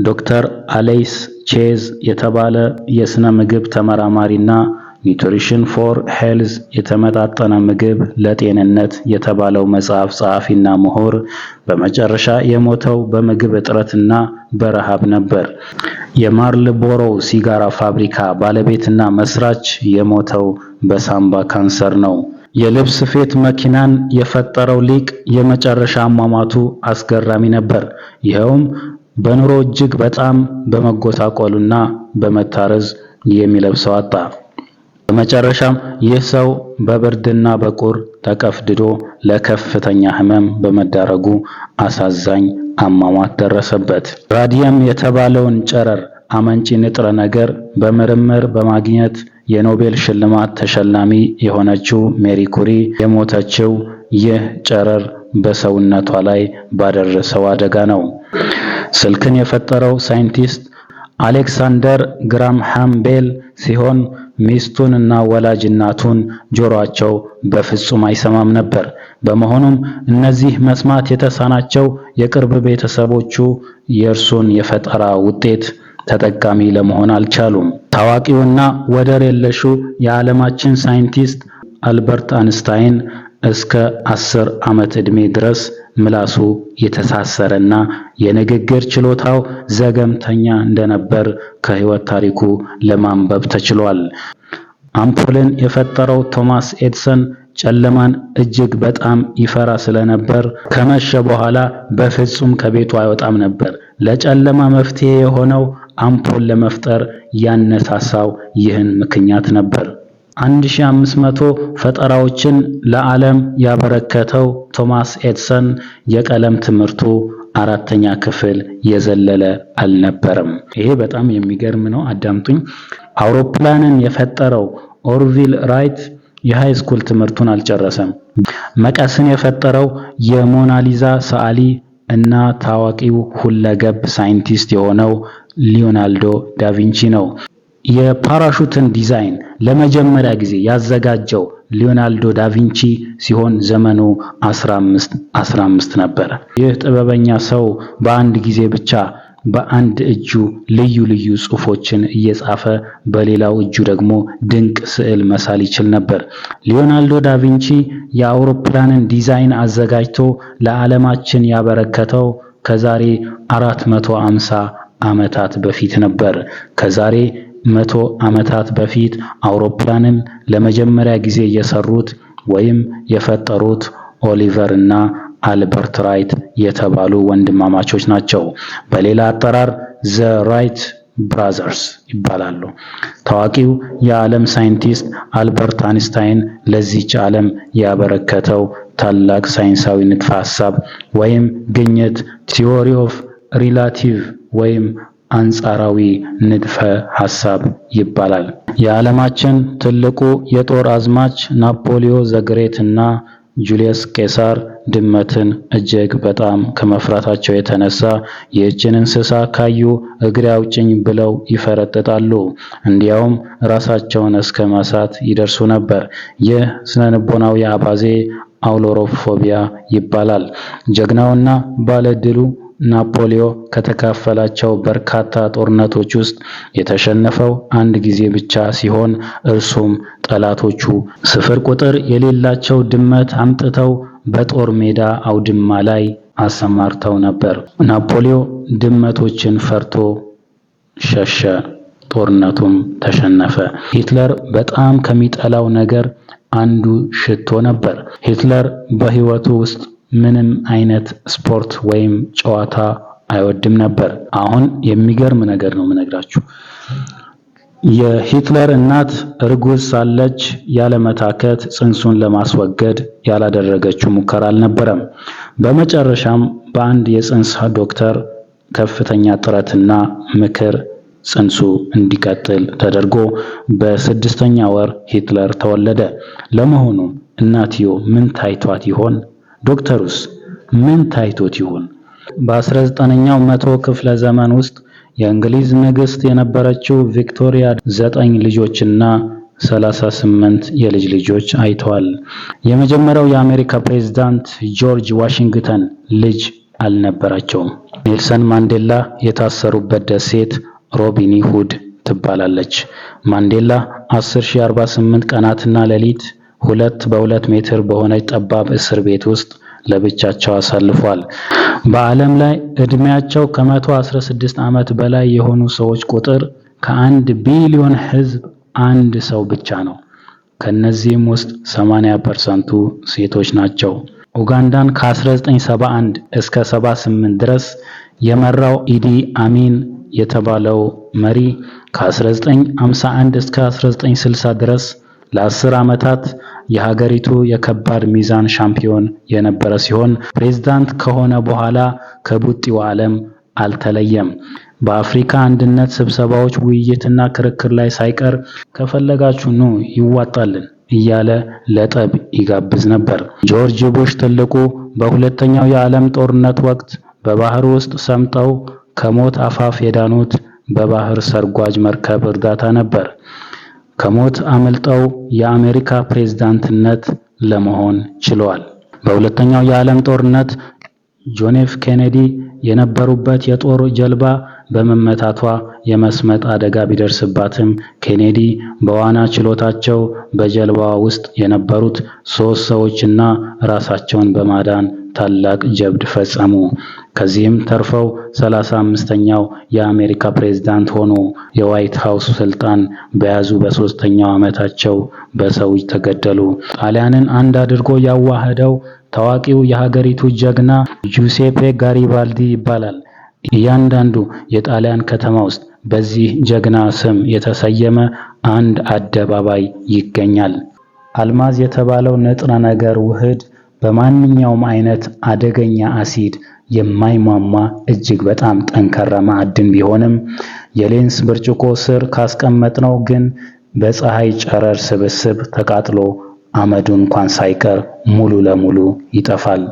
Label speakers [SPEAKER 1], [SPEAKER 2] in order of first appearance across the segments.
[SPEAKER 1] ዶክተር አሌይስ ቼዝ የተባለ የስነ ምግብ ተመራማሪና Nutrition for Health የተመጣጠነ ምግብ ለጤንነት የተባለው መጽሐፍ ጸሐፊና ምሁር በመጨረሻ የሞተው በምግብ እጥረትና በረሃብ ነበር። የማርልቦሮ ሲጋራ ፋብሪካ ባለቤትና መስራች የሞተው በሳምባ ካንሰር ነው። የልብስ ስፌት መኪናን የፈጠረው ሊቅ የመጨረሻ አሟሟቱ አስገራሚ ነበር። ይኸውም በኑሮ እጅግ በጣም በመጎሳቆሉና በመታረዝ የሚለብሰው አጣ። በመጨረሻም ይህ ሰው በብርድና በቁር ተቀፍድዶ ለከፍተኛ ሕመም በመዳረጉ አሳዛኝ አሟሟት ደረሰበት። ራዲየም የተባለውን ጨረር አመንጪ ንጥረ ነገር በምርምር በማግኘት የኖቤል ሽልማት ተሸላሚ የሆነችው ሜሪ ኩሪ የሞተችው ይህ ጨረር በሰውነቷ ላይ ባደረሰው አደጋ ነው። ስልክን የፈጠረው ሳይንቲስት አሌክሳንደር ግራምሃም ቤል ሲሆን ሚስቱን እና ወላጅ እናቱን ጆሮአቸው በፍጹም አይሰማም ነበር። በመሆኑም እነዚህ መስማት የተሳናቸው የቅርብ ቤተሰቦቹ የእርሱን የፈጠራ ውጤት ተጠቃሚ ለመሆን አልቻሉም። ታዋቂውና ወደር የለሹ የዓለማችን ሳይንቲስት አልበርት አንስታይን እስከ 10 ዓመት ዕድሜ ድረስ ምላሱ የተሳሰረና የንግግር ችሎታው ዘገምተኛ እንደነበር ከሕይወት ታሪኩ ለማንበብ ተችሏል። አምፖልን የፈጠረው ቶማስ ኤዲሰን ጨለማን እጅግ በጣም ይፈራ ስለነበር ከመሸ በኋላ በፍጹም ከቤቱ አይወጣም ነበር። ለጨለማ መፍትሄ የሆነው አምፖል ለመፍጠር ያነሳሳው ይህን ምክንያት ነበር። 1500 ፈጠራዎችን ለዓለም ያበረከተው ቶማስ ኤዲሰን የቀለም ትምህርቱ አራተኛ ክፍል የዘለለ አልነበረም። ይሄ በጣም የሚገርም ነው። አዳምጡኝ። አውሮፕላንን የፈጠረው ኦርቪል ራይት የ high school ትምህርቱን አልጨረሰም። መቀስን የፈጠረው የሞናሊዛ ሰዓሊ እና ታዋቂው ሁለገብ ሳይንቲስት የሆነው ሊዮናርዶ ዳቪንቺ ነው። የፓራሹትን ዲዛይን ለመጀመሪያ ጊዜ ያዘጋጀው ሊዮናርዶ ዳቪንቺ ሲሆን ዘመኑ 1515 ነበር። ይህ ጥበበኛ ሰው በአንድ ጊዜ ብቻ በአንድ እጁ ልዩ ልዩ ጽሑፎችን እየጻፈ በሌላው እጁ ደግሞ ድንቅ ስዕል መሳል ይችል ነበር። ሊዮናርዶ ዳቪንቺ የአውሮፕላንን ዲዛይን አዘጋጅቶ ለዓለማችን ያበረከተው ከዛሬ 450 ዓመታት በፊት ነበር። ከዛሬ 100 ዓመታት በፊት አውሮፕላንን ለመጀመሪያ ጊዜ የሰሩት ወይም የፈጠሩት ኦሊቨር እና አልበርት ራይት የተባሉ ወንድማማቾች ናቸው። በሌላ አጠራር the Wright Brothers ይባላሉ። ታዋቂው የዓለም ሳይንቲስት አልበርት አንስታይን ለዚህች ዓለም ያበረከተው ታላቅ ሳይንሳዊ ንድፈ ሐሳብ ወይም ግኝት theory of relative ወይም አንጻራዊ ንድፈ ሐሳብ ይባላል። የዓለማችን ትልቁ የጦር አዝማች ናፖሊዮ the Great እና ጁልየስ ቄሳር ድመትን እጅግ በጣም ከመፍራታቸው የተነሳ ይህችን እንስሳ ካዩ እግሬ አውጭኝ ብለው ይፈረጥጣሉ። እንዲያውም ራሳቸውን እስከ መሳት ይደርሱ ነበር። ይህ ስነልቦናዊ አባዜ አውሎሮፎቢያ ይባላል። ጀግናውና ባለድሉ ናፖሊዮ ከተካፈላቸው በርካታ ጦርነቶች ውስጥ የተሸነፈው አንድ ጊዜ ብቻ ሲሆን እርሱም ጠላቶቹ ስፍር ቁጥር የሌላቸው ድመት አምጥተው በጦር ሜዳ አውድማ ላይ አሰማርተው ነበር። ናፖሊዮ ድመቶችን ፈርቶ ሸሸ፣ ጦርነቱም ተሸነፈ። ሂትለር በጣም ከሚጠላው ነገር አንዱ ሽቶ ነበር። ሂትለር በሕይወቱ ውስጥ ምንም አይነት ስፖርት ወይም ጨዋታ አይወድም ነበር። አሁን የሚገርም ነገር ነው የምነግራችሁ። የሂትለር እናት እርጉዝ ሳለች ያለመታከት ጽንሱን ለማስወገድ ያላደረገችው ሙከራ አልነበረም። በመጨረሻም በአንድ የጽንስ ዶክተር ከፍተኛ ጥረትና ምክር ጽንሱ እንዲቀጥል ተደርጎ በስድስተኛ ወር ሂትለር ተወለደ። ለመሆኑ እናትዮ ምን ታይቷት ይሆን? ዶክተሩስ ምን ታይቶት ይሆን? በ19ኛው መቶ ክፍለ ዘመን ውስጥ የእንግሊዝ ንግሥት የነበረችው ቪክቶሪያ 9 ልጆችና 38 የልጅ ልጆች አይተዋል። የመጀመሪያው የአሜሪካ ፕሬዝዳንት ጆርጅ ዋሽንግተን ልጅ አልነበራቸውም። ኔልሰን ማንዴላ የታሰሩበት ደሴት ሮቢን ሁድ ትባላለች። ማንዴላ 10,048 ቀናትና ሌሊት 2 በ2 ሜትር በሆነች ጠባብ እስር ቤት ውስጥ ለብቻቸው አሳልፏል። በዓለም ላይ ዕድሜያቸው ከ116 ዓመት በላይ የሆኑ ሰዎች ቁጥር ከአንድ ቢሊዮን ሕዝብ አንድ ሰው ብቻ ነው። ከነዚህም ውስጥ 80% ሴቶች ናቸው። ኡጋንዳን ከ1971 እስከ 78 ድረስ የመራው ኢዲ አሚን የተባለው መሪ ከ1951 እስከ 1960 ድረስ ለ10 ዓመታት የሀገሪቱ የከባድ ሚዛን ሻምፒዮን የነበረ ሲሆን ፕሬዝዳንት ከሆነ በኋላ ከቡጢው ዓለም አልተለየም። በአፍሪካ አንድነት ስብሰባዎች ውይይትና ክርክር ላይ ሳይቀር ከፈለጋችሁ ኑ ይዋጣልን እያለ ለጠብ ይጋብዝ ነበር። ጆርጅ ቡሽ ትልቁ በሁለተኛው የዓለም ጦርነት ወቅት በባህር ውስጥ ሰምጠው ከሞት አፋፍ የዳኑት በባህር ሰርጓጅ መርከብ እርዳታ ነበር። ከሞት አምልጠው የአሜሪካ ፕሬዝዳንትነት ለመሆን ችለዋል። በሁለተኛው የዓለም ጦርነት ጆን ኤፍ ኬኔዲ የነበሩበት የጦር ጀልባ በመመታቷ የመስመጥ አደጋ ቢደርስባትም ኬኔዲ በዋና ችሎታቸው በጀልባዋ ውስጥ የነበሩት ሶስት ሰዎችና ራሳቸውን በማዳን ታላቅ ጀብድ ፈጸሙ። ከዚህም ተርፈው 35ኛው የአሜሪካ ፕሬዝዳንት ሆኑ። የዋይት ሀውስ ስልጣን በያዙ በሶስተኛው ዓመታቸው በሰው እጅ ተገደሉ። ጣሊያንን አንድ አድርጎ ያዋህደው ታዋቂው የሀገሪቱ ጀግና ጁሴፔ ጋሪባልዲ ይባላል። እያንዳንዱ የጣሊያን ከተማ ውስጥ በዚህ ጀግና ስም የተሰየመ አንድ አደባባይ ይገኛል። አልማዝ የተባለው ንጥረ ነገር ውህድ በማንኛውም አይነት አደገኛ አሲድ የማይሟሟ እጅግ በጣም ጠንካራ ማዕድን ቢሆንም የሌንስ ብርጭቆ ስር ካስቀመጥነው ግን በፀሐይ ጨረር ስብስብ ተቃጥሎ አመዱ እንኳን ሳይቀር ሙሉ ለሙሉ ይጠፋል።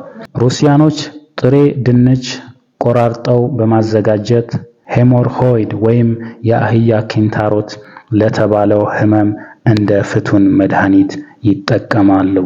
[SPEAKER 1] ሩሲያኖች ጥሬ ድንች ቆራርጠው በማዘጋጀት hemorrhoid ወይም የአህያ ኪንታሮት ለተባለው ህመም እንደ ፍቱን መድኃኒት ይጠቀማሉ።